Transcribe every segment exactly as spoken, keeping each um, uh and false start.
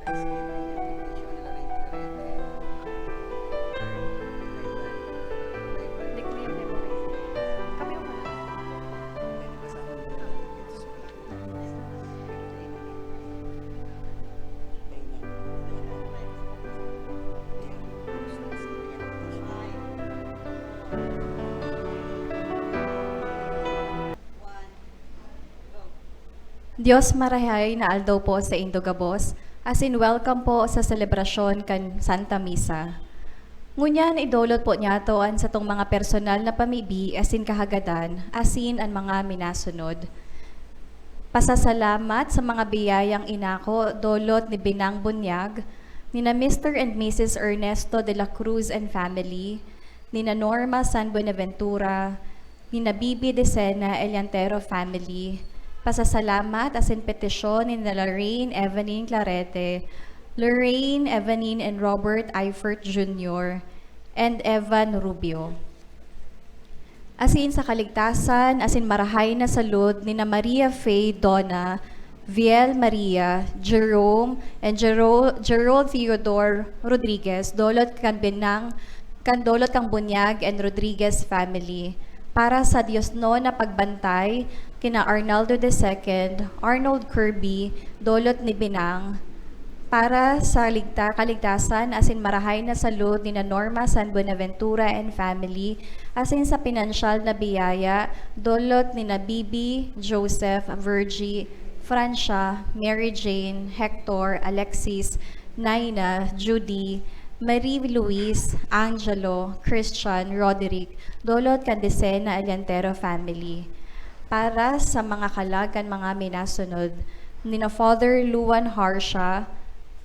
Hindi ko yung memory. Kami yung mga. Dios, marahay na aldaw po sa indo gabos, asin welcome po sa selebrasyon kan Santa Misa. Ngunyan, idolot po niyato an satong mga personal na pamibi asin kahagadan, asin an mga minasunod. Pasasalamat sa mga biyayang inako, dolot ni Binang Bunyag, nina Mister and Missus Ernesto de la Cruz and family, nina Norma San Buenaventura, nina Bibi Decena Eliantero family. Pasasalamat asin petisyon nina Lorraine Evelyn Clarete, Lorraine Evelyn and Robert Eifert Junior, and Evan Rubio. Asin sa kaligtasan asin marahay na salud nina Maria Faye Dona, Viel Maria, Jerome, and Jero-, Gerald Theodore Rodriguez, dolot kan Binang, kan dolot kan Bunyag and Rodriguez family. Para sa diosnon na pagbantay, kina Arnaldo the second, Arnold Kirby, dolot ni Binang, para sa ligta-, kaligtasan asin marahay na salud nina Norma San Buenaventura and family, asin sa pinansyal na biyaya, dolot nina Bibi, Joseph, Virgie, Francia, Mary Jane, Hector, Alexis, Naina, Judy, Marie Luis, Angelo, Christian, Roderick, dolot kan Decena Eliantero family. Para sa mga kalag kan mga minasunod, nina Father Luan Harsha,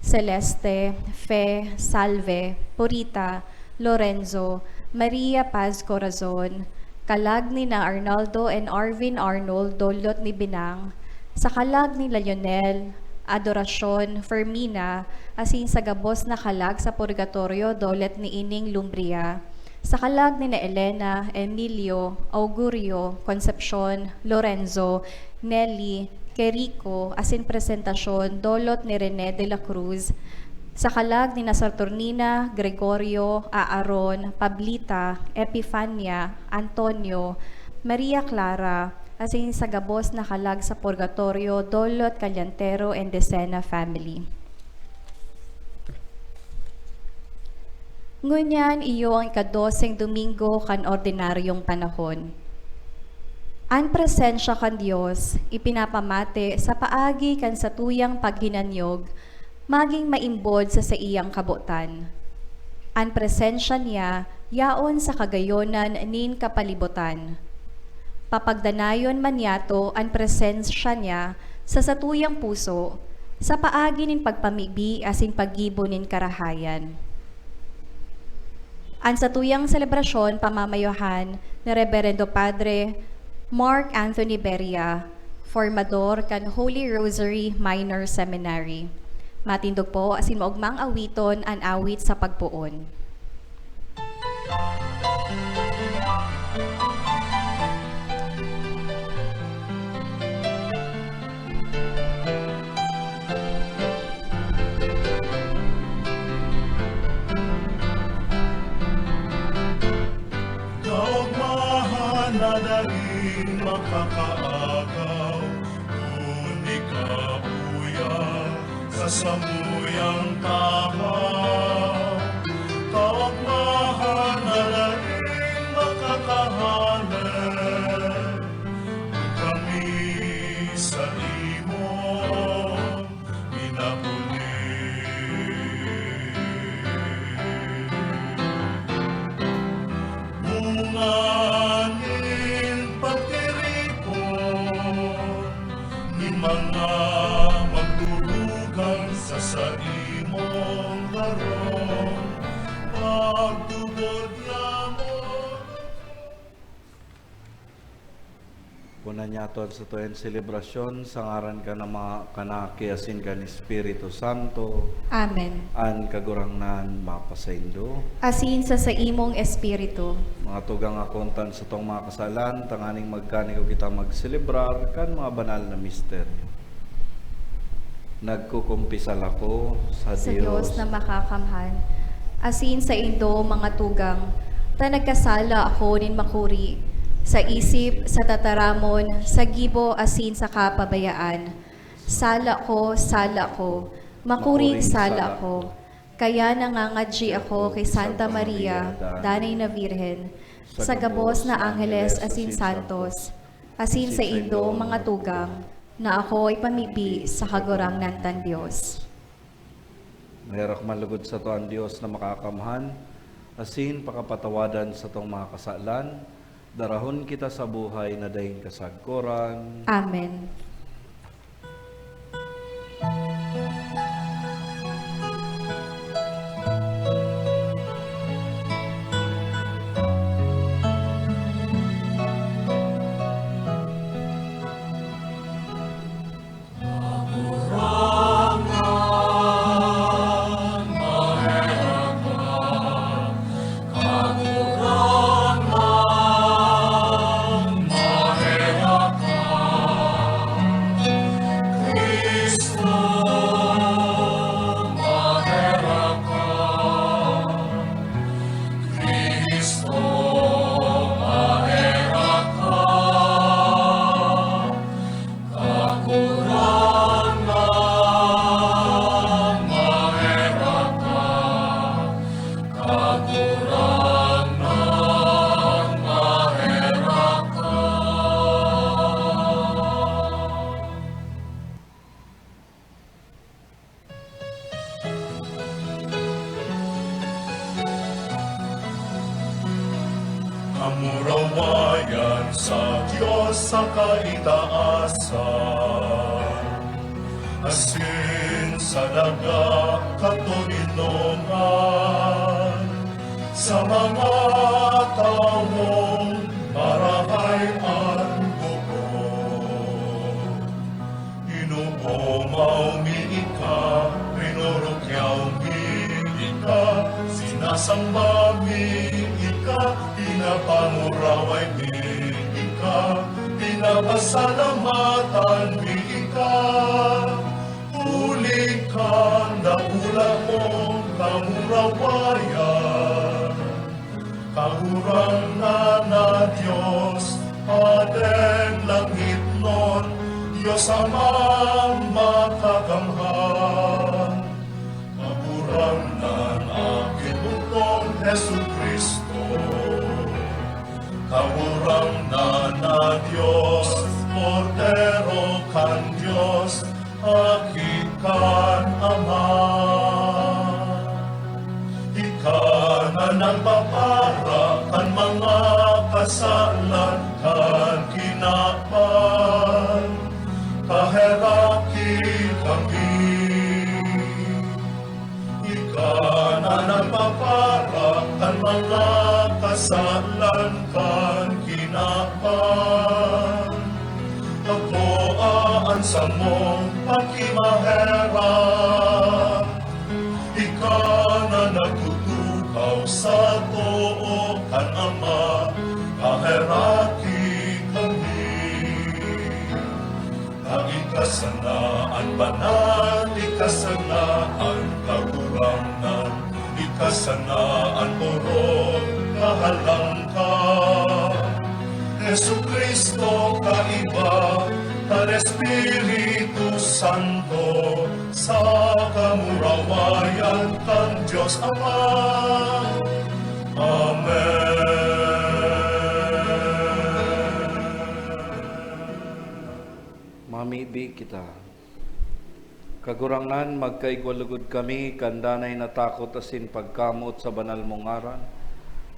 Celeste, Fe, Salve, Purita, Lorenzo, Maria Paz Corazon, kalag nina Arnaldo and Arvin Arnold, dolot ni Binang, sa kalag nina Lionel, Adoracion, Fermina, asin sa gabos na kalag sa purgatorio, dolot ni Ining Lumbria, sa kalag nina Elena, Emilio, Augurio, Concepcion, Lorenzo, Nelly, Kerico, asin presentasyon, dolot ni Rene de la Cruz, sa kalag nina Saturnina, Gregorio, Aaron, Pablita, Epifania, Antonio, Maria Clara, asin sa gabos na kalag sa purgatorio, dolot kan Llantero and Decena family. Ngunyan, iyo an ikadoseng Domingo kan ordinaryong panahon. An presensya kan Dios ipinapamate sa paagi kan satuyang paghinanyog magin maimbod sa saiyang kabotan. An presensya niya yaon sa kagayonan nin kapalibotan. Papagdanayon man niyato an presensya niya sa satuyang puso, sa paagi nin pagpamibi asin paggibo nin karahayan. An satuyang selebrasyon pamamayohan ni Reberendo Padre Mark Anthony Beria, formador kan Holy Rosary Minor Seminary. Matindog po asin maogmang awiton an awit sa pagpoon. Kaogmahan na daing makakaagaw, kun ikabuya sa samuyang tahaw. Kaogmahan na daing makakahanap, kami sa imo minapuli. Bunga nin pagtiripon nin mga magturugang sa saimong harong pagtubod namon. Puna niya aton sa tuyan selebrasyon, sa ngaran kan Ama, kan Aki, asin kan Espiritu Santo. Amen. An Kagurangnan mapasaindo. Asin sa saimong espiritu. Mga tugang, akontan satong mga kasalan, tanganing magkanigo kita magselebrar kan mga banal na misteryo. Nagkukumpisal ako sa sa Dios. Dios na makakamhan, asin saindo, mga tugang, ta nagkasala ako nin makuri, sa isip, sa tataramon, sa gibo, asin sa kapabayaan. Sala ko, sala ko, makuring Makuring sala sala ko. Kaya nangangadji ako kay Santa Maria, Danay na Birhen, sa gabos na angeles asin santos, asin saindo, mga tugang, na ako ipamibi sa Kagurangnan kan Dios. Maherak man lugod sato an Dios na makakamhan, asin pakapatawadan satong mga kasalan, darahon kita sa buhay na daing kasagkoran. Amen. Kamurawayan sa Dios sa kaitaasan, asin sa daga katoninongan, sa mga tawong marahay an buot. Inomaw mi ika, rinorokyaw mi ika, sinasamba mi ika, pinapanguraway mi ika, pinapasalamatan mi ika. Huli kan dakula mong kamurawayan. Kagurangnan na Dios, Padeng langitnon, Dios Amang makakamhan. Kagurangnan, Aki bugtong Jesu-Cristo. Kagurangnan na Dios, Kordero kan Dios, Aki kan Ama. Ika na nagpapara kan mga kasalan kan kinaban, kaheraki kami. Ika na nagpapara kan mga kasalan kan kinaban. Pagkoa an samong pakimaherak. Ika na nagtutukaw sa too kan Ama, kaheraki kami. Ika sana an banal, ika sana an kagurangnan, ika sana an orog kahalangka. Jesu-Cristo, kaiba kan Espiritu Santo, sa kamurawayan kan Dios Ama. Amen. Mamibi kita. Kagurangnan, magkaigwa lugod kami kan danay na takot asin pagkamoot sa banal mong ngaran,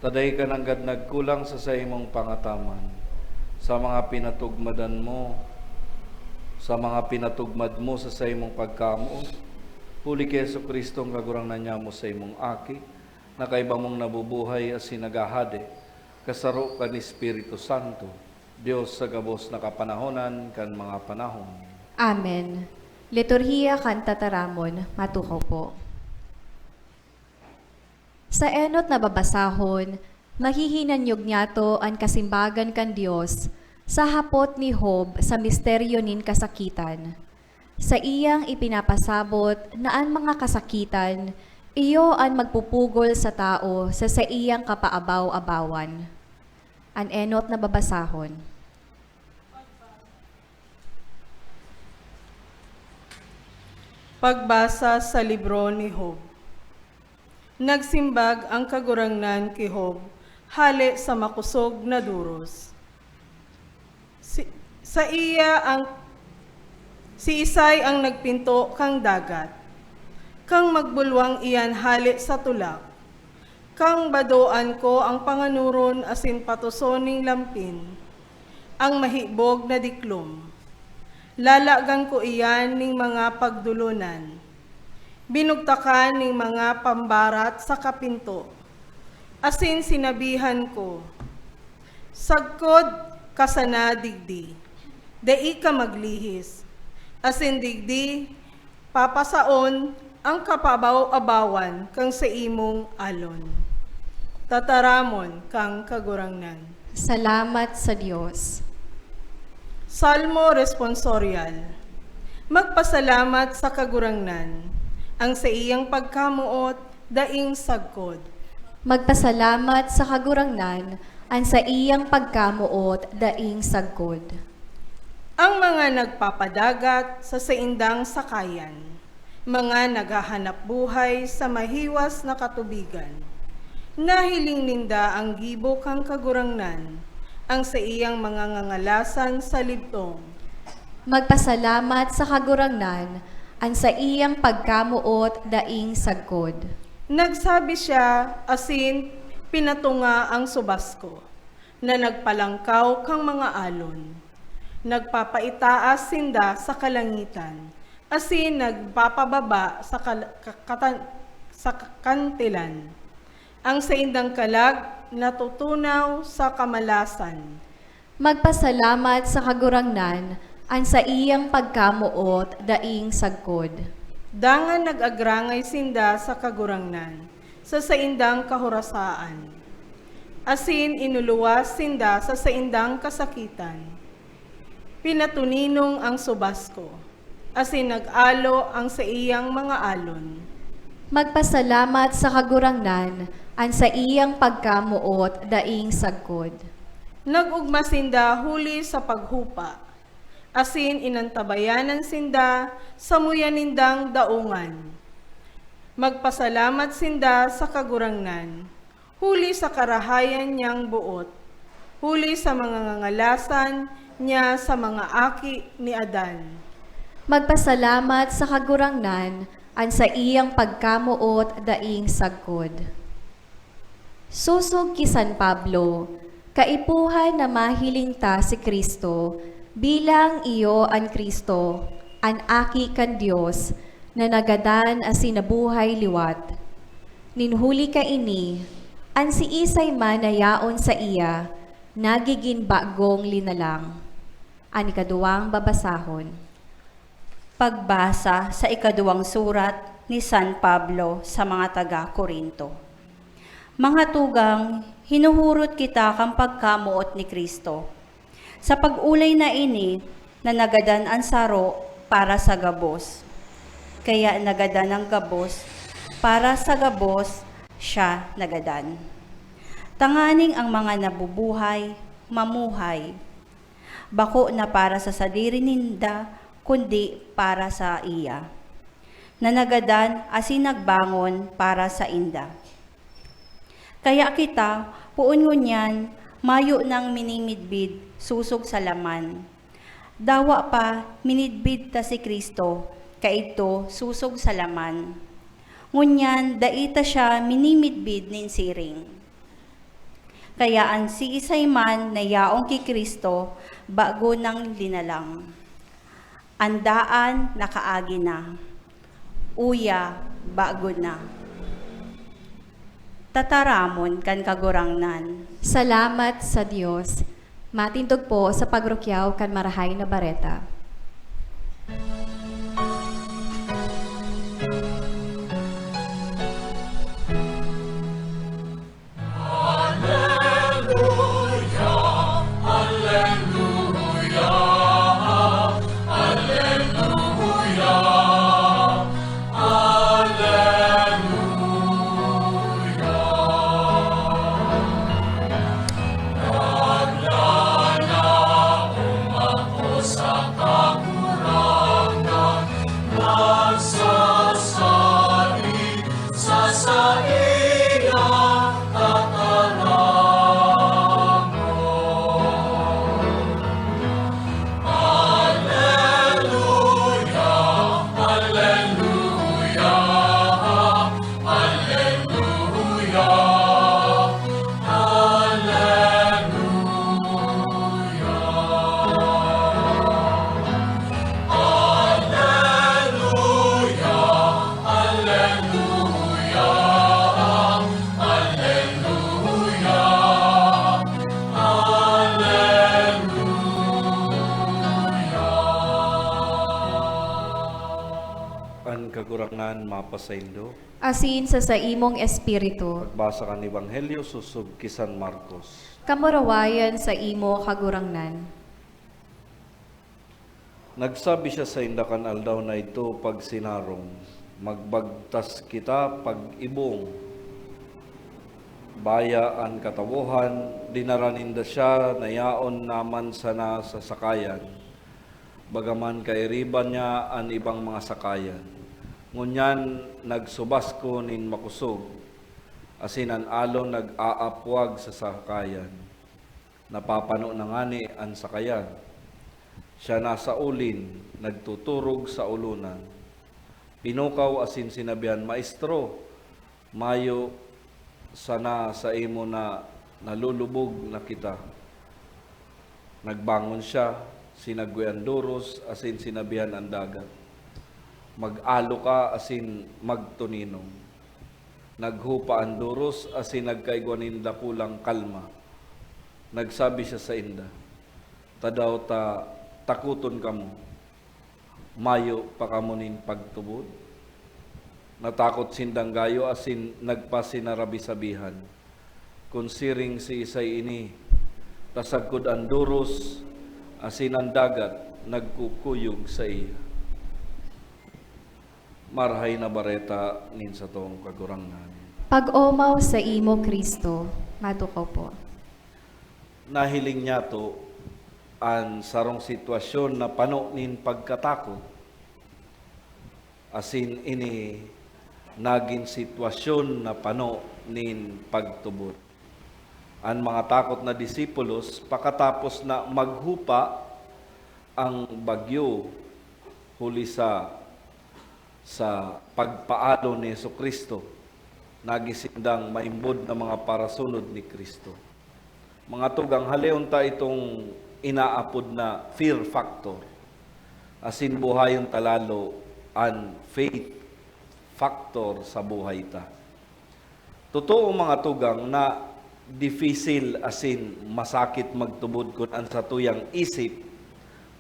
ta dai ka nanggad nagkulang sa saimong pangataman, sa mga pinatugmadan mo, sa mga pinatugmad mo sa saimong pagkamoot, huli ki Jesu-Cristo, an Kagurangnan nyamo, saimong Aki, na kaiba mong nabubuhay asin naghahade, kasaro kan Espiritu Santo, Dios sa gabos na kapanahonan kan mga panahon. Amen. Liturhiya kan Tataramon, matukaw po. Sa enot na babasahon, mahihinanyog niyato an kasimbagan kan Dios sa hapot ni Job sa misteryo nin kasakitan. Saiyang ipinapasabot na an mga kasakitan iyo an magpupugol sa tawo sa saiyang kapaabaw-abawan. An enot na babasahon. Pagbasa sa libro ni Job. Nagsimbag an Kagurangnan ki Job hale sa makosog na doros. Si, saiya ang, siisay ang nagpinto kan dagat, kan magbulwang iyan hale sa tulak, kan badoan ko an panganoron asin patoson nin lampin, an mahibog na diklom. Lalagan ko iyan nin mga pagdolonan, binugtakan nin mga pambarat saka pinto. Asin sinabihan ko, "Sagkod ka sana digdi, dai ka maglihis, asin digdi papasaon an kapaabaw-abawan kan saimong alon." Tataramon kan Kagurangnan. Salamat sa Dios. Salmo Responsorial. Magpasalamat sa Kagurangnan, an saiyang pagkamoot daing sagkod. Magpasalamat sa Kagurangnan, an saiyang pagkamoot daing sagkod. Ang mga nagpapadagat sa saindang sakayan, mga naghahanap buhay sa mahiwas na katubigan. Nahiling ninda an gibo kan Kagurangnan, an saiyang mga ngangalasan sa libtong. Magpasalamat sa Kagurangnan, an saiyang pagkamoot daing sagkod. Nagsabi siya, asin pinatunga an subas ko, na nagpalangkaw kan mga alon. Nagpapaitaas sinda sa kalangitan, asin nagpapababa sa kal-, ka-, katan-, sa kakantilan. An saindang kalag natutunaw sa kamalasan. Magpasalamat sa Kagurangnan, an saiyang pagkamoot daing sagkod. Dangan nag-agrangay sinda sa Kagurangnan sa saindang kahorasaan, asin inuluwas sinda sa saindang kasakitan. Pinatuninong an subas ko, asin nag-alo an saiyang mga alon. Magpasalamat sa Kagurangnan, an saiyang pagkamoot daing sagkod. Nag-ogma sinda huli sa paghupa, asin inantabayanan sinda sa muya nindang daongan. Magpasalamat sinda sa Kagurangnan, huli sa karahayan niyang boot, huli sa mga ngangalasan niya sa mga aki ni Adan. Magpasalamat sa Kagurangnan, an saiyang pagkamoot daing sagkod. Sosog ki San Pablo, kaipuhan na mahiling ta si Cristo bilang iyo an Cristo, an Aki kan Dios, na nagadan asin nabuhay liwat. Nin huli kaini, an siisay man na yaon saiya, nagigin bagong linalang. An ikaduwang babasahon. Pagbasa sa ikaduwang surat ni San Pablo sa mga taga Corinto. Mga tugang, hinuhurot kita kan pagkamoot ni Cristo. Sa pag-olay na ini, na nagadan an saro para sa gabos, kaya nagadan an gabos para sa gabos siya nagadan, tanganing ang mga nabubuhay mamuhay, bako na para sa sadiri ninda, kundi para saiya, na nagadan asin nagbangon para sainda. Kaya kita, poon ngunyan, mayo nang minimidbid sosog sa laman. Dawa pa, minidbid ta si Cristo, kaidto sosog sa laman. Ngunyan, dai ta siya minimidbid nin siring. Kaya an siisay man na yaon ki Cristo, bago nang linalang. An daan nakaagi na. Uya, bago na. Tataramon kan Kagurangnan. Salamat sa Dios. Matindog po sa pagrukyaw kan Marahay na Bareta. Sa sai-, sa saiya tataramon. Alleluia, alleluia, alleluia, alleluia. Alleluia, alleluia, alleluia, alleluia. An Kagurangnan mapasaindo. Asin sa saimong espiritu. Pagbasa kan Ebanghelyo sosog ki San Marcos. Kamurawayan saimo, Kagurangnan. Nagsabi siya sainda kan aldaw na idto pagsinarong, "Magbagtas kita pag-ibong." Baya an katawohan, dinara ninda siya na yaon naman sana sa sakayan, bagaman kairiba niya an ibang mga sakayan. Ngunyan nagsubasko nin makosog, asin an alon nag-aapwag sa sakayan. Napapano na ngani an sakayan. Siya nasa ulin, nagtuturog sa olonan. Pinukaw asin sinabihan, "Maestro, mayo sana saimo na nalulubog na kita." Nagbangon siya, sinagwe an doros, asin sinabihan an dagat, "Mag-alo ka asin magtoninom." Naghupa an doros asin nagkaigwa nin dakulang kalma. Nagsabi siya sainda, "Tadaw ta takoton kamo? Mayo pa kamo nin pagtubod?" Natakot sindang gayo asin nagpasinarabi-sabihan kun siring siisay ini, ta sagkod an doros asin an dagat nagkukuyog saiya. Marahay na Bareta nin satong Kagurangnan. Pag-omaw saimo, Cristo. Matukaw po. Nahiling niyato an sarong sitwasyon na pano nin pagkatakot, asin ini nagin sitwasyon na pano nin pagtubod. An mga takot na disipulos, pakatapos na maghupa ang bagyo huli sa, sa pagpaalo ni Jesu-Cristo, nagin sindang maimbod na mga parasunod ni Cristo. Mga tugang, haleon ta itong inaapod na fear factor, asin buhayon ta lalo an faith factor sa buhay ta. Totoo, mga tugang, na dipisil asin masakit magtubod kun an satuyang isip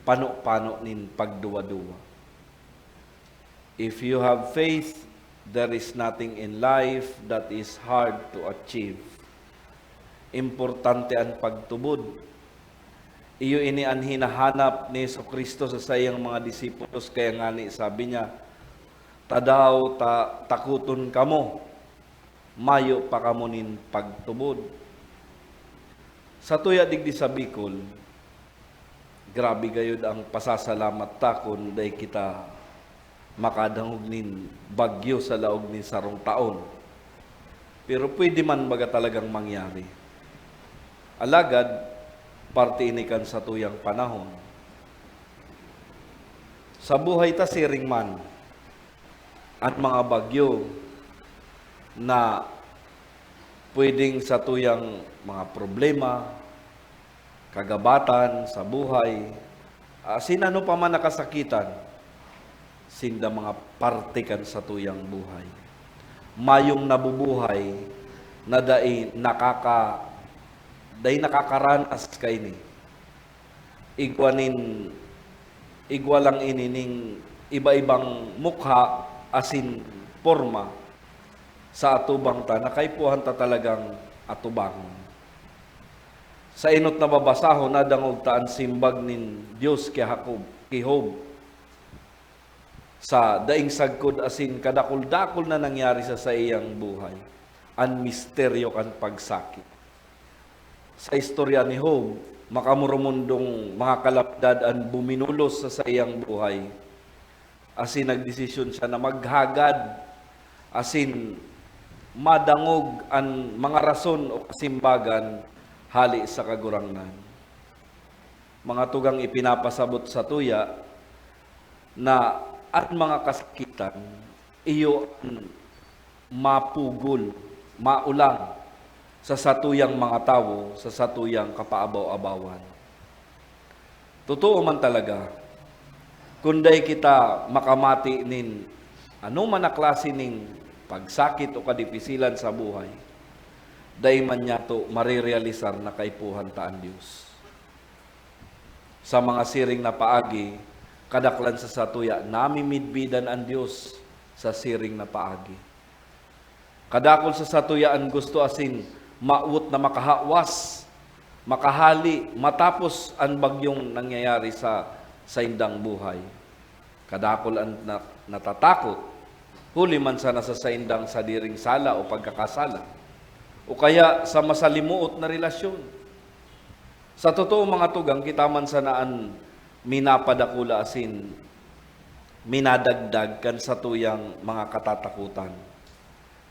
pano-pano nin pagduwa-duwa. If you have faith, there is nothing in life that is hard to achieve. Importante an pagtubod. Iyo ini an hinahanap ni Jesu-Cristo sa saiyang mga disipulos, kaya ngani sabi niya, "Tadaw ta takoton kamo, mayo pa kamo nin pagtubod." Satuya digdi sa Bicol, grabe gayod ang pasasalamat ta kun dai kita makadangog nin bagyo sa laog nin sarong taon. Pero pwede man baga talagang mangyari. Alagad, parte ini kan satuyang panahon. Sa buhay ta siring man, an mga bagyo na pwedeng satuyang mga problema, kagabatan sa buhay, asin ano pa man na kasakitan, sinda mga parte kan satuyang buhay. Mayong nabubuhay na dai nakaka-, dai nakakaranas kaini. Igwa nin, igwa lang ini nin iba-ibang mukha asin porma sa atubang ta na kaipuhan ta talagang atubangon. Sa enot na babasahon, nadangog ta an simbag nin Dios ki Jacob, ki Job, sa daing sagkod asin kadakul-dakul na nangyari sa saiyang buhay, an misteryo kan pagsakit. Sa istorya ni Job, makamurumundong mga kalamidad an buminulos sa saiyang buhay. asin nagdesisyon siya na maghagad asin madangog an mga rason o kasimbagan hale sa Kagurangnan. Mga tugang, ipinapasabot satuya na an mga kasakitan iyo an mapugol, maulang sa satuyang mga tawo, sa satuyang kapaabaw-abawan. Totoo man talaga, kun dai kita makamati nin anoman na klase nin pagsakit o kadipisilan sa buhay, dai man niyato marerealisar na kaipuhan ta an Dios. Sa mga siring na paagi, kadaklan sa satuya, namimidbidan an Dios sa siring na paagi. Kadakul sa satuya an gusto asin mawot na makahawas, makahali, matapos an bagyong nangyayari sa saindang buhay. Kadakul an na-, natatakot, huli man sana sa saindang sadiring sala o pagkakasala, o kaya sa masalimuot na relasyon. Sa totoo, mga tugang, kita man sana an minapadakula asin minadagdag kan satuyang mga katatakutan,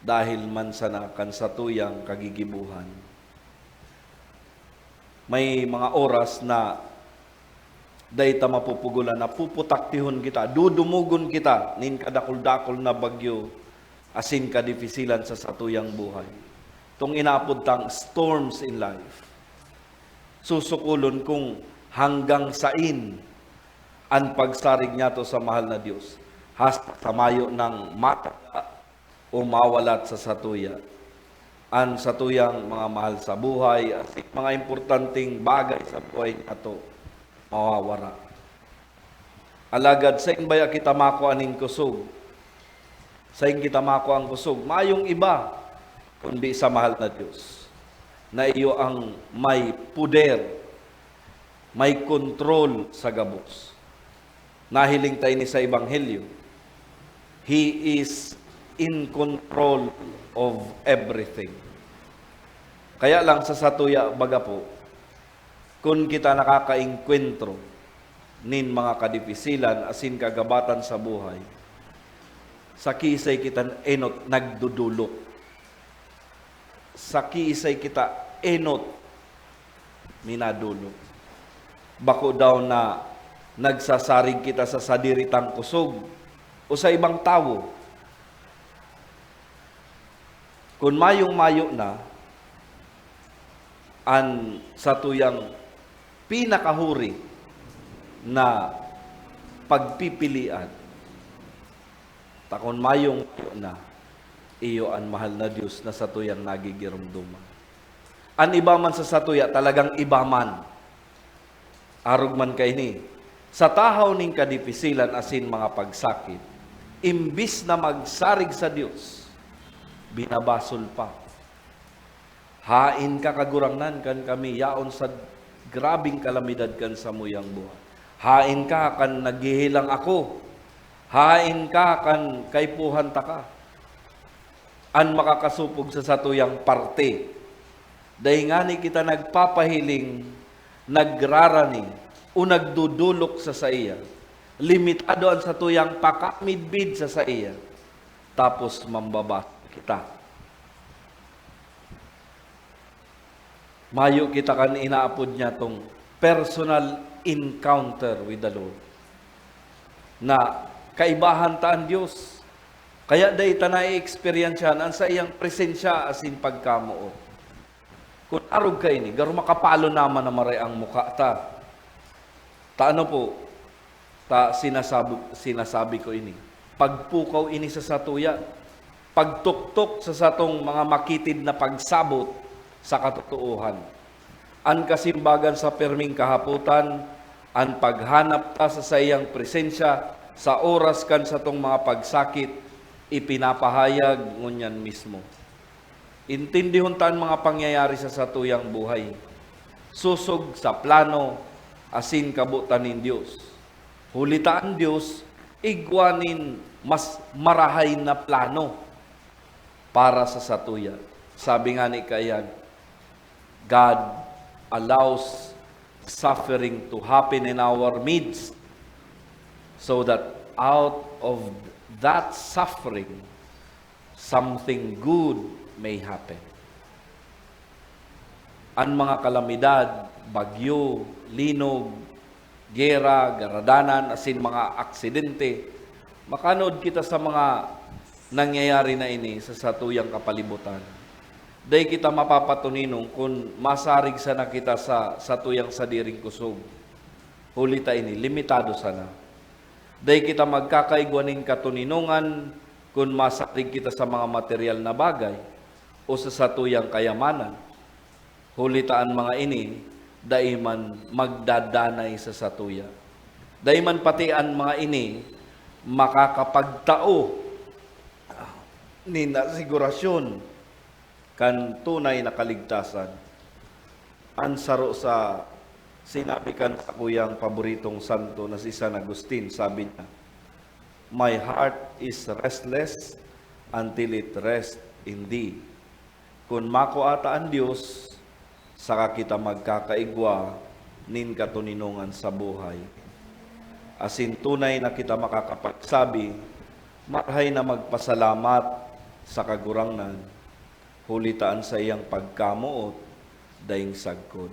dahil man sana kan satuyang kagigibohan. May mga oras na dai ta mapupugolan, na puputaktihon kita, dudumugon kita nin kadakul-dakul na bagyo asin kadipisilan sa satuyang buhay. Itong inaapod tang storms in life. Susukulon kung hanggang sain an pagsarig niyato sa mahal na Dios. Hasta sa mayo nang mataga o mawalat sa satuya. An satuyang mga mahal sa buhay, asin mga importanteng bagay sa buhay niyato, mawawara. Alagad sain baya kita makua nin kusog? Sain kita makua an kusog? Mayong iba, kundi sa mahal na Dios, na iyo ang may poder, may kontrol sa gabos. Nahiling ta ini sa Ebanghelyo. He is in control of everything. Kaya lang sa satuya, baga po, kun kita nakakaengkwentro nin mga kadipisilan asin kagabatan sa buhay, sa kiisay kita enot nagdudulok. Sa kiisay kita enot minadolok. Bako daw na nagsasarig kita sa sadiri tang kusog o sa ibang tawo. Kun mayong-mayo na an satuyang pinakahuri na pagpipilian, ta kun mayong-mayo na, iyo an mahal na Dios na satuyang nagigiromdoman. An iba man sa satuya, talagang iba man. Arog man kaini, sa tahaw nin kadipisilan asin mga pagsakit, imbis na magsarig sa Dios, binabasol pa. Haen ka, Kagurangnan, kan kami yaon sa grabeng kalamidad kan samuyang buhay? Haen ka kan naghehelang ako? Haen ka kan kaipuhan taka? An makakasopog sa satuyang parte. Dai ngani kita nagpapahiling, nagrarani, o nagdodolok sa saiya. Limitado an satuyang pakamidbid sa saiya. Tapos mambabasol kita. Mayo kita kan inaapod niya tong personal encounter with the Lord, na kaibahan ta an Dios. Kaya dai ta na-experiencehan an saiyang presensya asin pagkamoot. Kun arog kaini, garo makapalo naman na maray ang mukha ta. Ta ano po, ta sinasabi, sinasabi ko ini. Pagpukaw ini sa satuya. Pagtuktok sa satong mga makitid na pagsabot sa katotoohan. An kasimbagan sa pirming kahapotan, an paghanap ta sa saiyang presensya sa oras kan satong mga pagsakit, ipinapahayag ngunyan mismo. Intindihon ta an mga pangyayari sa satuyang buhay, sosog sa plano asin kabotan nin Dios. Huli ta an Dios igwa nin mas marahay na plano para sa satuya. Sabi ngani kaiyan, "God allows suffering to happen in our midst so that out of that suffering, something good may happen. An mga kalamidad, bagyo, linog, gera, garadanan, asin mga aksidente, makanood kita sa mga nangyayari na ini sa satuyang kapalibutan. Dai kita mapapatoninong kun masarig sana kita sa satuyang sadiring kusog. Huli ta ini, limitado sana. Dai kita magkakaigwa nin katoninongan kun masarig kita sa mga material na bagay o sa satuyang kayamanan. Huli ta an mga ini dai man magdadanay sa satuya. Dai man pati an mga ini makakapagtao nin asigurasyon kan tunay na kaligtasan. An saro sa sinabi kan sakuyang paboritong santo na si San Agustin, sabi niya, "My heart is restless until it rests in thee." Kun makua ta an Dios, saka kita magkakaigwa nin katoninongan sa buhay. Asin tunay na kita makakapagsabi, "Marahay na magpasalamat sa Kagurangnan, huli ta an saiyang pagkamoot daing sagkod."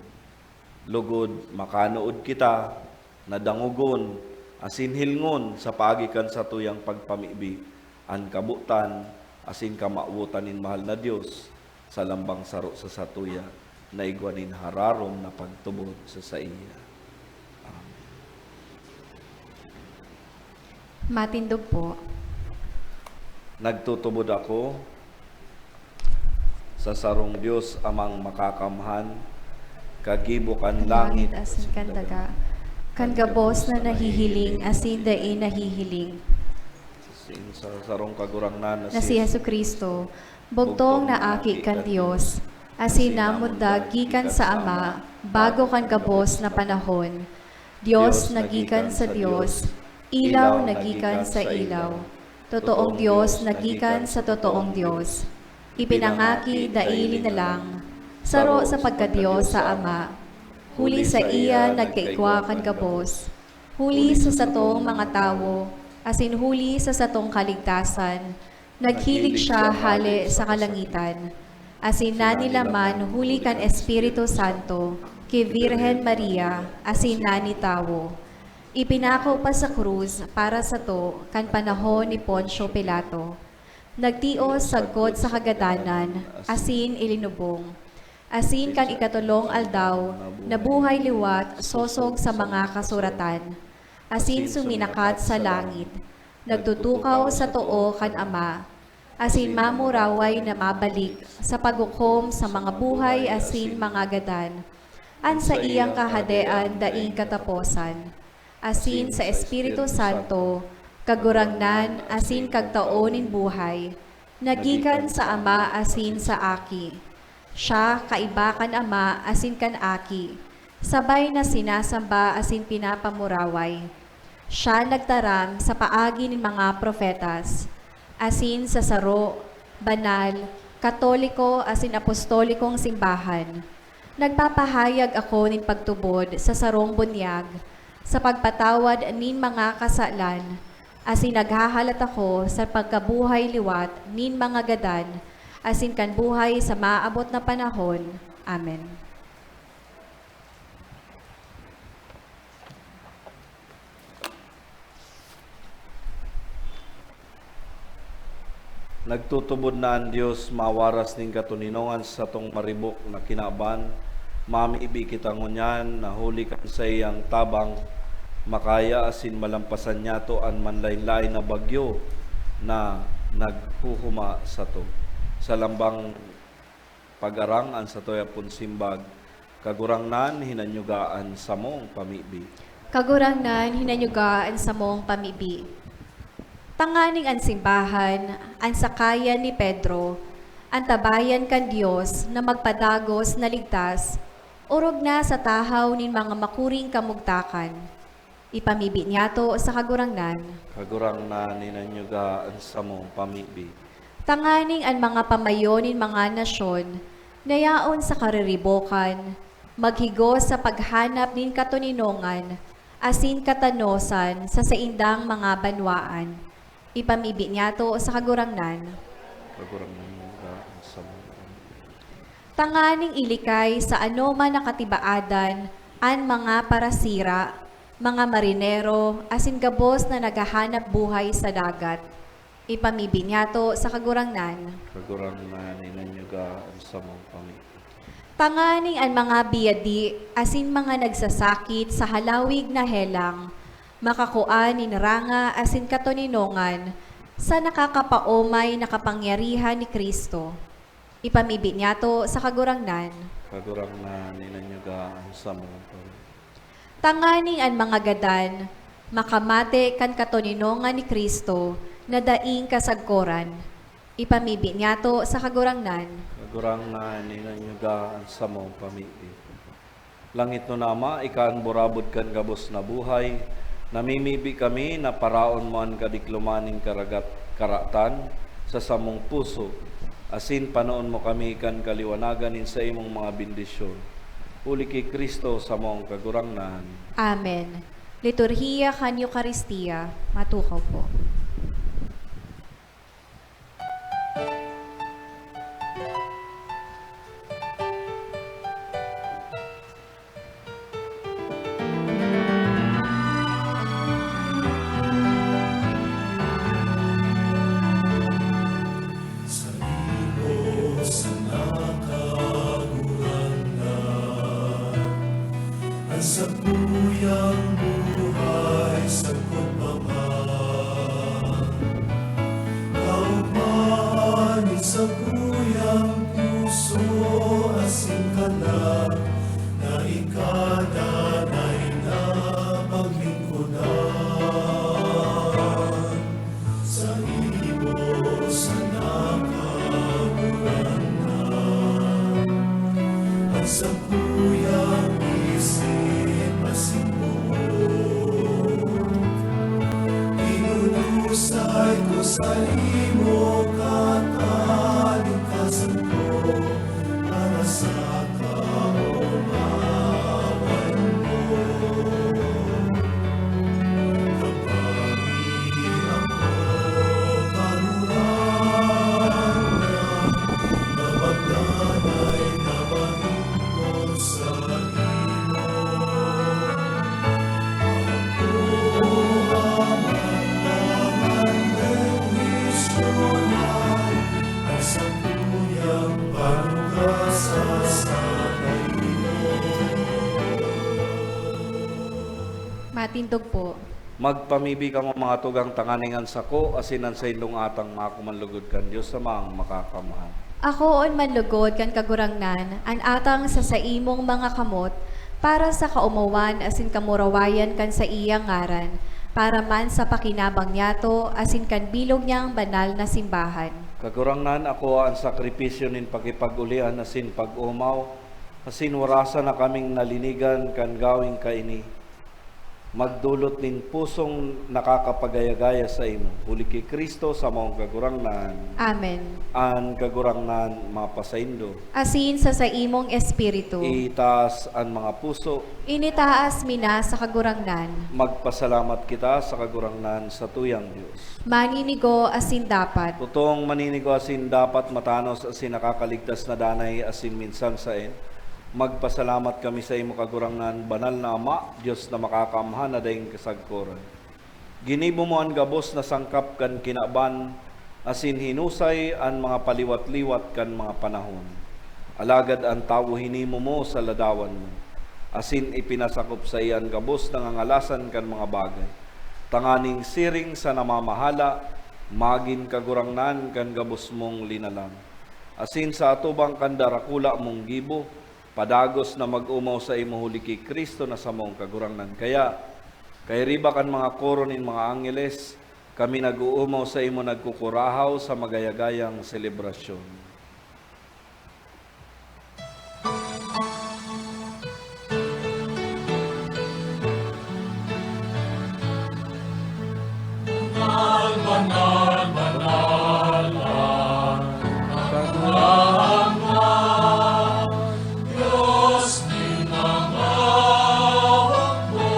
Lugod, makanood kita na dangogon asin hilngon sa paagi kan satuyang pagpamibi an kabotan asin kamawotan nin mahal na Dios sa lambang saro sa satuya na igwa nin hararom na pagtubod sa saiya. Amen. Matindog po. Nagtutubod ako sa sarong Dios, Amang Makakamhan, kagibo kan langit asin kan daga, kan gabos na nahihiling asin dai nahihiling. Asin sa sarong Kagurangnan na si Jesu-Cristo, bugtong na Aki kan Dios, asin namundag gikan sa Ama, bago kan gabos na panahon. Dios na gikan sa Dios, ilaw na gikan sa ilaw, totoong Dios na gikan sa totoong Dios. Ipinangaki daili na lang, saro sa pagka-Dios sa Ama. Huli saiya nagkaigwa kan gabos. Huli sa satong mga tawo, asin huli sa satong kaligtasan, naghilig siya hale sa kalangitan, asin nanilaman huli kan Espiritu Santo ki Virgen Maria, asin nani tawo. Ipinako pa sa krus para sato kan panahon ni Poncio Pilato. Nagtios sagkod sa kagadanan, asin ilinubong. Asin kan ikatolong aldaw, nabuhay liwat sosog sa mga kasuratan. Asin suminakat sa langit, nagtutukaw sa too kan Ama, asin mamuraway na mabalik sa paghukom sa mga buhay asin mga gadan. An saiyang kahadean daing kataposan. Asin sa Espiritu Santo, Kagurangnan asin Kagtao nin buhay, na gikan sa Ama asin sa Aki. Siya kaiba kan Ama asin kan Aki, sabay na sinasamba asin pinapamuraway. Siya nagtaram sa paagi nin mga propetas, asin sa saro, banal, katoliko asin apostolikong simbahan. Nagpapahayag ako nin pagtubod sa sarong bunyag, sa pagpatawad nin mga kasalan, asin naghahalat ako sa pagkabuhay liwat nin mga gadan, asin kan buhay sa maabot na panahon. Amen. Nagtutubod na an Dios mawaras nin katoninongan sa satong maribok na kinaban. Mamibi kita ngunyan na huli kan saiyang tabang, makaya asin malampasan niyato an manlaen-laen na bagyo na naghuhuma sato. Sa lambang pag-arang an satuya pong simbag, Kagurangnan, hinanyuga an samong pamibi. Kagurangnan, hinanyuga an samong pamibi. Tanganing an simbahan, an sakayan ni Pedro, an tabayan kan Dios na magpadagos na ligtas, orog na sa tahaw nin mga makuring kamugtakan. Ipamibi niyato sa Kagurangnan. Kagurangnan, hinanyuga an samong pamibi. Tanganing an mga pamayo nin mga nasyon na yaon sa kariribokan maghigos sa paghanap nin katoninongan asin katanosan sa saindang mga banwaan. Ipamibi niyato sa Kagurangnan. Kagurangnan, daan sa mga Tanganing ilikay sa anoman na katibaadan an mga parasira, mga marinero, asin gabos na naghahanap buhay sa dagat. Ipamibi niyato sa Kagurangnan. Kagurangnan, inanyuga an samong pamibi. Tanganing an mga biyadi asin mga nagsasakit sa halawig na helang makakua nin ranga asin katoninongan sa nakakapaomay na kapangyarihan ni Cristo. Ipamibi niyato sa Kagurangnan. Kagurangnan, inanyuga an samong pamibi. Tanganing an mga gadan makamate kan katoninongan ni Cristo na daing kasagkoran. Ipamibi niyato sa Kagurangnan. Kagurangnan, inanyuga an samong pamibi. Langitnon na Ama, ika an burabod kan gabos na buhay. Namimibi kami na paraon mo an kadikloman nin karagat-, karatan sa samong puso, asin panoon mo kami kan kaliwanagan nin saimong mga bendisyon. Huli ki Cristo, samong Kagurangnan. Amen. Liturhiya kan Eukaristia. Matukaw po. Saimo sana, Kagurangnan, an sakuyang buhay sagkod pa man. Kaogmahan nin sakuyang puso asin kalag na ika danay na paglingkodan. Saimo sana, Kagurangnan, an sakuyang isip asin boot. Idudusay ko saimo katalingkasan ko, para sa kaomawan mo. Kaparian ko, Kagurangnan, na magdanay na malingkod saimo. Ako, Ama, an bendisyonan, an sakuyang panuga sa saimo. Matindog po. Magpamibi kamo, mga tugang, tanganing an sako asin an saindong atang maako man lugod kan Dios Amang Makakamhan. Akoon man lugod kan Kagurangnan an atang sa saimong mga kamot, para sa kaomawan asin kamurawayan kan saiyang ngaran, para man sa pakinabang niyato asin kan bilog niyang banal na simbahan. Kagurangnan, akoa an sakripisyo nin pakipag-olian asin pag-omaw, asin warasan na kaming nalinigan kan gaweng kaini. Magdolot nin pusong nakakapagaya-gaya saimo, huli ki Cristo, samong Kagurangnan. Amen. An Kagurangnan mapasaindo. Asin sa saimong espiritu. Itaas an mga puso. Initaas mi na sa Kagurangnan. Magpasalamat kita sa Kagurangnan, satuyang Dios. Maninigo asin dapat. Totong maninigo asin dapat, matanos asin nakakaligtas na danay asin minsan saen. Magpasalamat kami saimo, Kagurangnan, Banal na Ama, Dios na makakaamhan na daing kasagkoran. Ginibo mo an gabos na sangkap kan kinaban, asin hinusay an mga paliwat-liwat kan mga panahon. Alagad an tawo hinimo mo sa ladawan mo, asin ipinasakop saiya an gabos na ngangalasan kan mga bagay, tanganing siring sa namamahala, magin kagurangnan kan gabos mong linalang. Asin sa atubang kan darakula mong gibo, padagos na mag-omaw saimo huli ki Cristo na samong Kagurangnan. Kaya, kairiba kan mga koro nin mga angheles, kami nag-oomaw saimo, nagkukurahaw sa magayagayang selebrasyon. Banal, banal, banal ang Kagurangnan, Dios nin mga hukbo.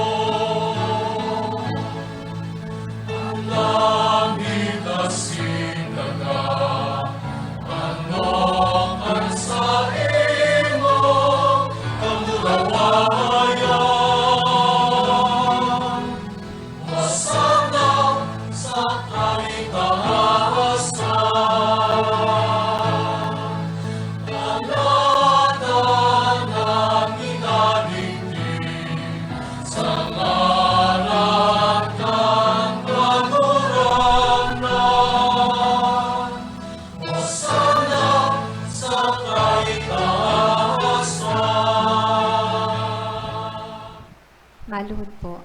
Tuhod po.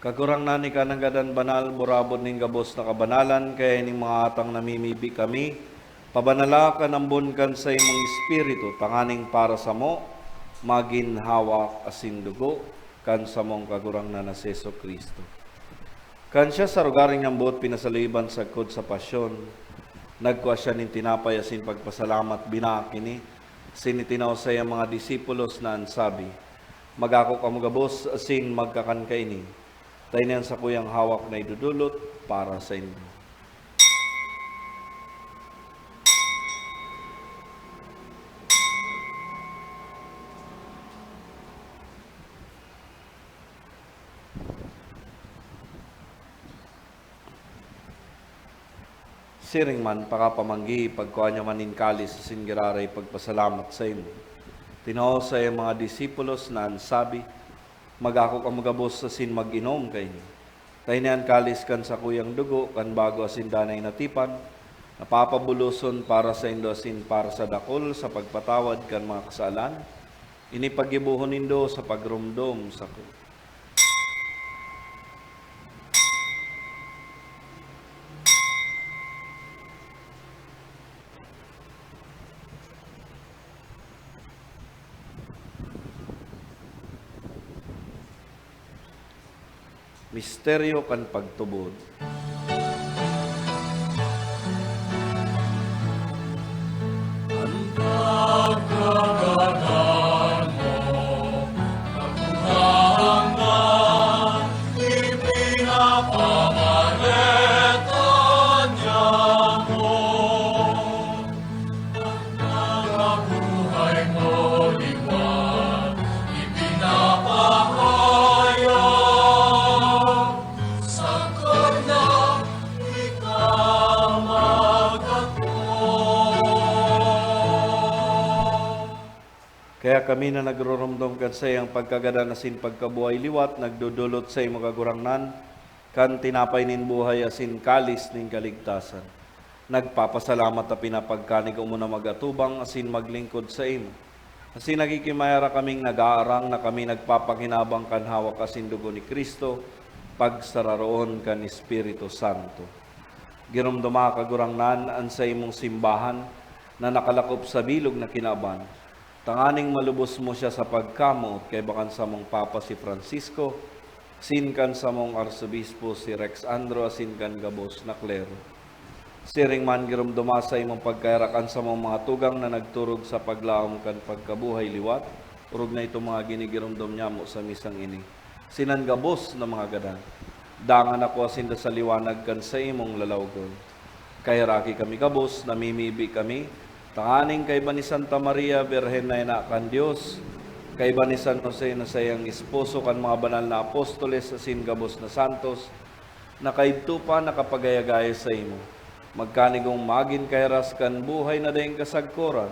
Kagurangnan, ika nanggad an banal, burabod nin gabos na kabanalan, kaya ining mga atang namimibi kami, pabanala kan ambon kan saimong Espiritu, tanganing para samo, magin hawak asin dugo kan samong Kagurangnan na si Jesu-Cristo. Kan siya sa rogaring niyang boot pinasaluiban sagkod sa pasyon, nagkua siya nin tinapay asin pagpasalamat, binaak ini, asin itinao sa iyang mga disipulos na an sabi, "Magako kamo gabos asin magkakan kaini, ta ini an sakuyang hawak na idodolot para saindo." Siring man, pakapamanggi, pagkua niya man nin kalis asin giraray pagpasalamat saimo, tinao sa iyang mga disipulos na an sabi, "Magako kamo gabos asin mag-inom kaini. Ta ini an kalis kan sakuyang dugo kan bago asin danay na tipan, na papabuloson para saindo asin para sa dakul sa pagpatawad kan mga kasalan. Ini paggibohon nindo sa pagromdom sako." Misteryo kan pagtubod. An pagkagadan mo, naghahanggan, ipinapamareta niya mo. Ang mga buhay mo liwat, ipinapahayag, sagkod na ika magdakop. Kaya kami na nagroromdom kan saiyang pagkagadan asin pagkabuhay liwat, nagdodolot saimo, Kagurangnan, kan tinapay nin buhay asin kalis nin kaligtasan. Nagpapasalamat ta pinapagkanigo mo na mag-atubang asin maglingkod saimo. Asin nagkikimaera kaming nag-aarang na kami nagpapakinabang kan hawak asin dugo ni Cristo, pagsararoon kan Espiritu Santo. Giromdoma, Kagurangnan, an saimong simbahan na nakalakop sa bilog na kinaban, tanganing malubos mo siya sa pagkamoot kaiba kan samong Papa si Francisco, asin kan samong Arsobispo si Rex Andro, asin kan gabos na klero. Siring man, giromdoma sa imong pagkaherak an samong mga tugang na nagturog sa paglaom kan pagkabuhay liwat, orog na itong mga ginigiromdom nyamo sa misang ini. Sinan gabos na mga gadan, dangan ako sinda sa liwanag kan saimong lalawgon. Kaheraki kami gabos, namimibi kami, tanganing kaiba ni Santa Maria, Birhen na ina kan Dios, kaiba ni San Jose na saiyang esposo, kan mga banal na apostoles asin gabos na santos, na kaidto pa nakapagayagaya saimo, magkanigong magin kahiras kan buhay na daing kasagkoran,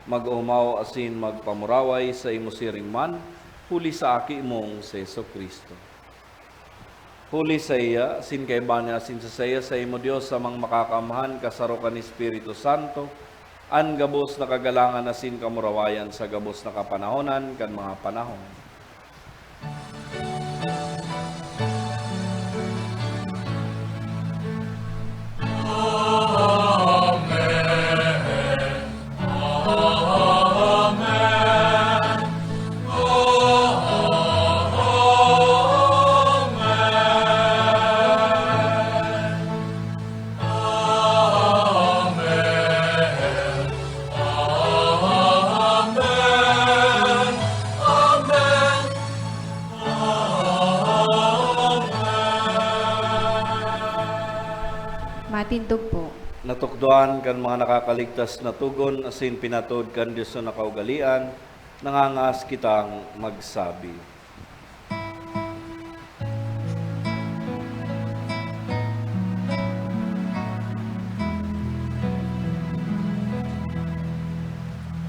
mag-omaw asin magpamuraway saimo siring man, huli sa Aki mong si Jesu-Cristo. Huli saiya, asin kaiba niya, asin sa saiya, saimo, Dios Amang Makakaamahan, kasaro kan Espiritu Santo, an gabos na kagalangan asin kamurawayan sa gabos na kapanahonan kan mga panahon. Matindog po. Natukdoan kan mga nakakaligtas na togon asin pinatod kan Dios na kaugalean, nangangaas kitang magsabi.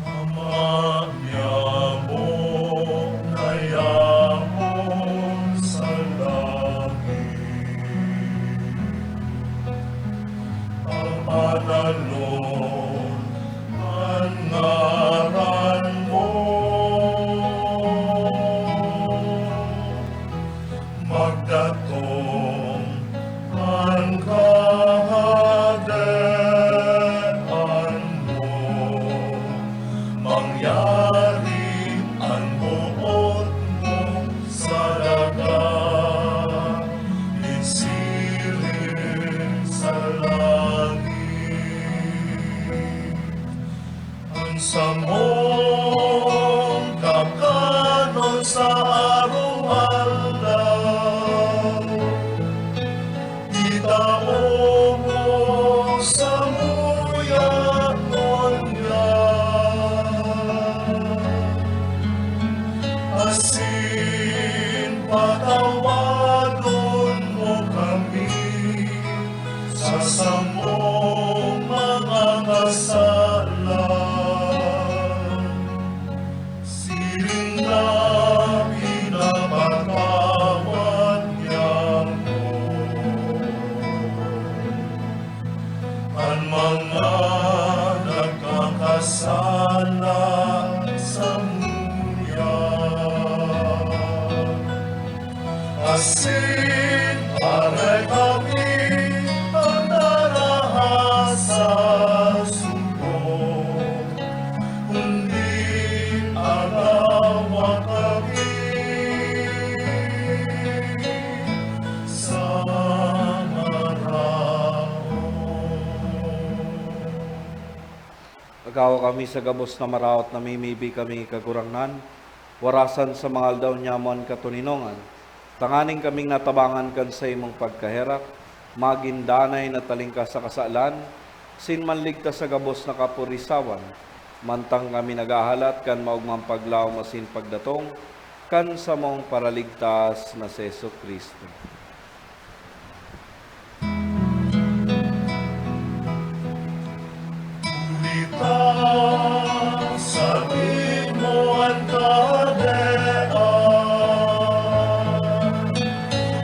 Ama niamo na yaon sa langit, pabanalon an ngaran mo. Samong kakanon sa aroaldaw, itao mo samuya ngunyan, asin patawadon mo kami sa samong mga kasalan, siring na pinapatawad niamo an mga nagkakasala samuya. Asin paray kami an narahas sa sugo, kundi agawa kami sa maraot. Agawa kami sa gabos na maraot, namimibi kami, Kagurangnan, warasan sa mga aldaw nyamo an katoninongan, tanganing kaming natabangan kan saimong pagkaherak, magin danay na talingkas sa kasalan, asin manligtas sa gabos na kapurisawan, mantang kami naghahalat kan maogmang paglaom asin pagdatong kan samong Paraligtas na si Jesu-Cristo. Huli ta saimo an kahadean,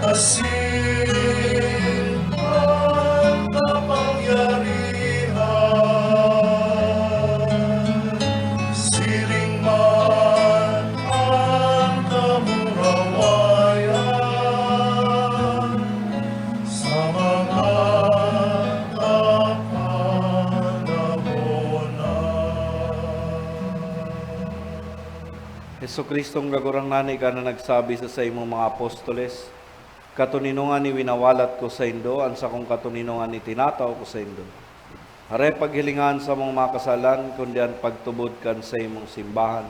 asin an kapangyarihan, siring man an kamurawayan sa mga kapanahonan. Jesu-Cristong Kagurangnan, ika na nagsabi sa saimong mga apostoles, "Katoninongan iwinawalat ko saindo, an sakong katoninongan itinatao ko saindo." Hare paghilinga an samong mga kasalan, kundi an pagtubod kan saimong simbahan.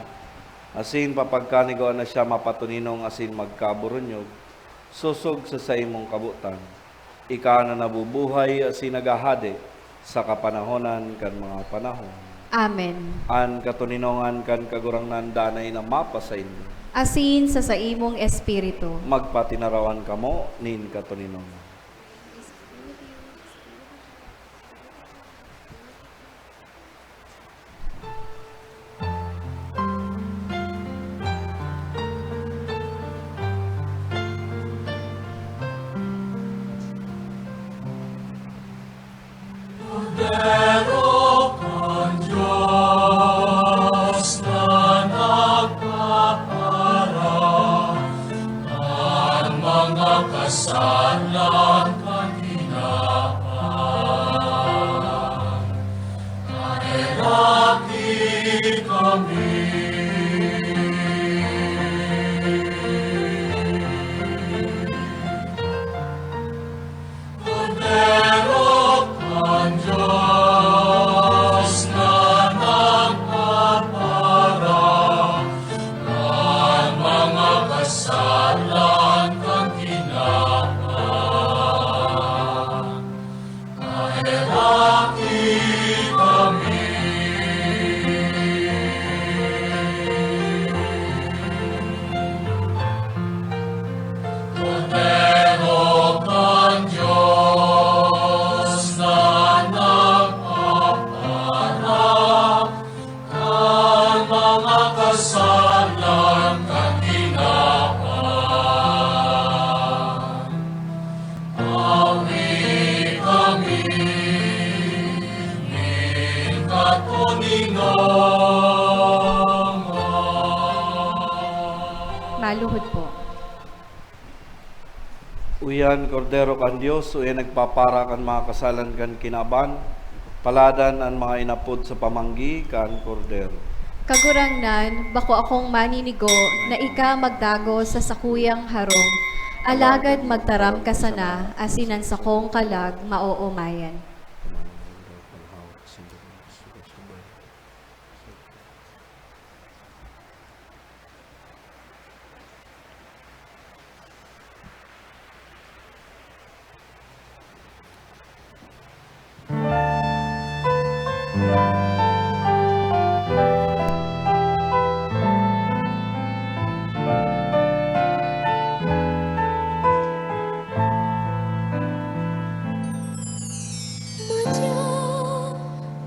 Asin papagkanigoan na siya mapatoninong asin magkaburunyog, sosog sa saimong kabotan. Ika na nabubuhay asin naghahade sa kapanahonan kan mga panahon. Amen. An katoninongan kan Kagurangnan danay na mapasaindo. Asin sa saimong espiritu. Magpatinarawan kamo nin katoninongan. Kordero kan Dios na nagpapara kan mga kasalan kan tinawan, kaheraki kami. Kordero kan Dios na nagpapara kan mga kasalan kan tinawan, kaheraki kami. Kordero kan Dios na nagpapara kan mga kasalan kan tinawan, awi kami nin katoninongan. Maluhod po. Uyan, Kordero kan Dios, uyan nagpapara kan mga kasalan kan kinaban, paladan an mga inapod sa pamanggi kan Kordero. Kagurangnan, bako akong maninigo na ika magdagos sa sakuyang harong, alagad magtaram ka sana, asin an sakong kalag maoomayan. Madya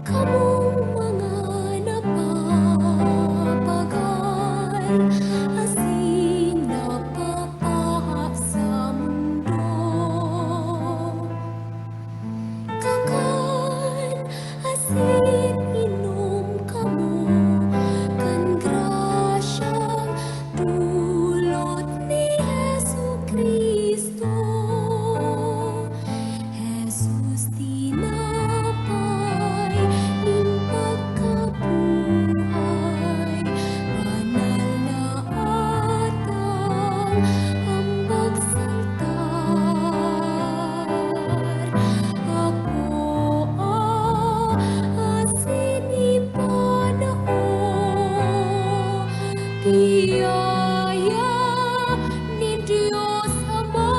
kamong mga napapagal asin napapaha sa mundo. Kakan asin inom kamo kan grasyang dulot ni Jesu-Cristo. Jesus, tinapay nin pagkabuhay, banal na atang ambag sa altar. Akoa asin ipanao, biyaya nin Dios Ama.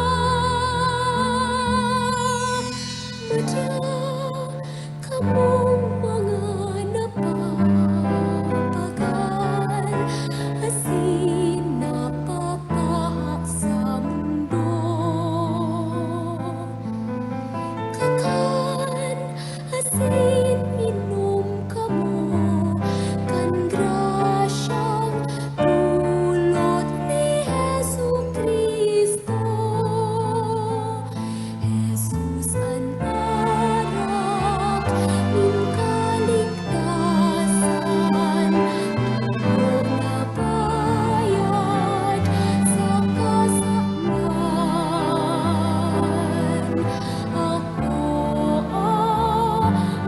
Madya kamong mga napapagal asin napapaha sa mundo. Kakan asin inom kamo kan grasyang dulot ni Jesu-Cristo. Jesus an aram nin kaligtasan, dugo na bayad sa kasalan. Akoa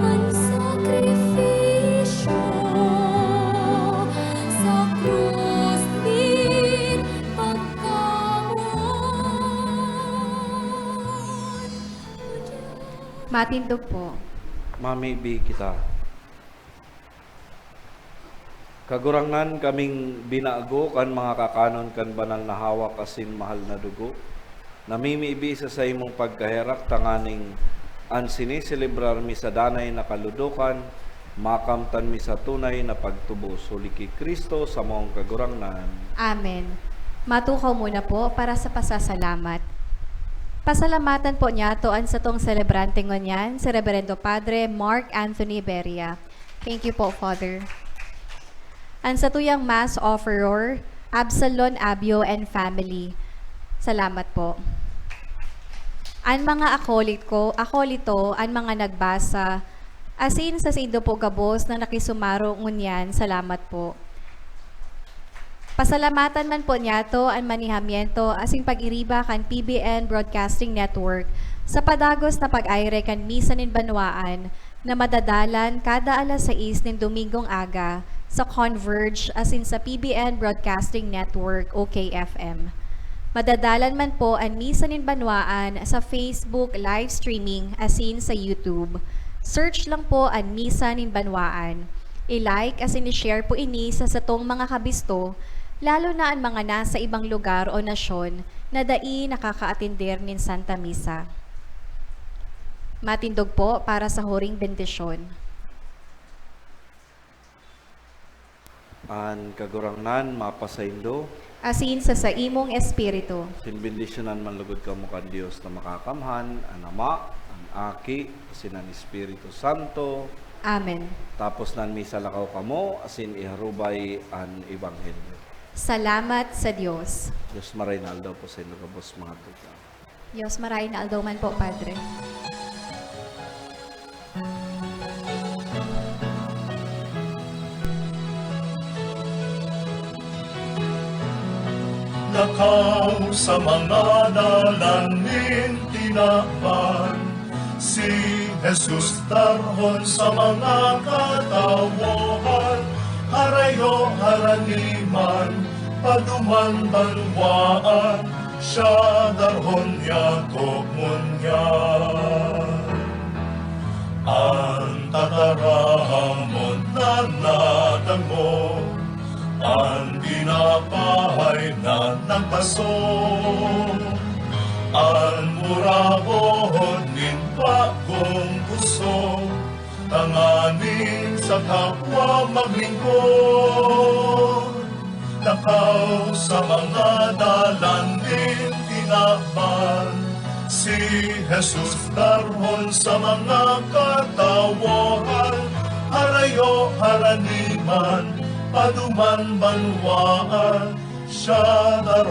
an sakripisyo sa krus nin pagkamoot. Matindog po. Mamibi kita. Kagurangnan, kaming binago kan mga kakanon kan banal na hawak asin mahal na dugo, namimibi sa saimong pagkaherak, tanganing an sineselebrar mi sa danay na kaludokan, makamtan mi sa tunay na pagtubos. Huli ki Cristo, samong Kagurangnan. Amen. Matukaw muna po para sa pasasalamat. Pasalamatan po niyato an satong selebrante ngunyan, si Reberendo Padre Mark Anthony Beria. Thank you po, Father. An satuyang Mass offerer, Absalon Abio and family. Salamat po. An mga akolit ko, akolito, an mga nagbasa, asin sa saindo po gabos na nakisumaro ngunyan, salamat po. Pasalamatan man po niyato an manihamiento asin pag-iriba kan P B N Broadcasting Network sa padagos na pag-aire kan Misa nin Banwaan na madadalan kada alas sais nin Domingong aga sa Converge asin sa P B N Broadcasting Network o K F M. Madadalan man po an Misa nin Banwaan sa Facebook live streaming asin sa YouTube. Search lang po an Misa nin Banwaan. I-like asin i-share po ini sa satong mga kabisto, lalo na an mga nasa ibang lugar o nasyon na dai nakakaatender nin Santa Misa. Matindog po para sa huring bendisyon. An Kagurangnan mapasaindo. Asin sa saimong espiritu. Sin bendisyonan man lugod kamo kan Dios na Makakamhan, an Ama, an Aki, asin an Espiritu Santo. Amen. Tapos nan misa, lakaw kamo asin iharubay an ebanghelyo. Salamat sa Dios. Dios maray na aldaw po saindo gabos, mga tugang. Dios maray na aldaw man po, Padre. Lakaw sa mga dalan nin tinaban, si Jesus darhon sa mga katawohan, harayo harani man, paduman banwaan, siya darhon niya ko ngunyan. An tataramon na nadangog, an tinapay na nagbaso, an murabon nin bagong puso, tanganing Kapwa maglingkod, lakaw sa mga dalan din tinaban. Si Jesus darhon sa mga katawohan, harayo, haraniman, paduman, banwaan, siya darhon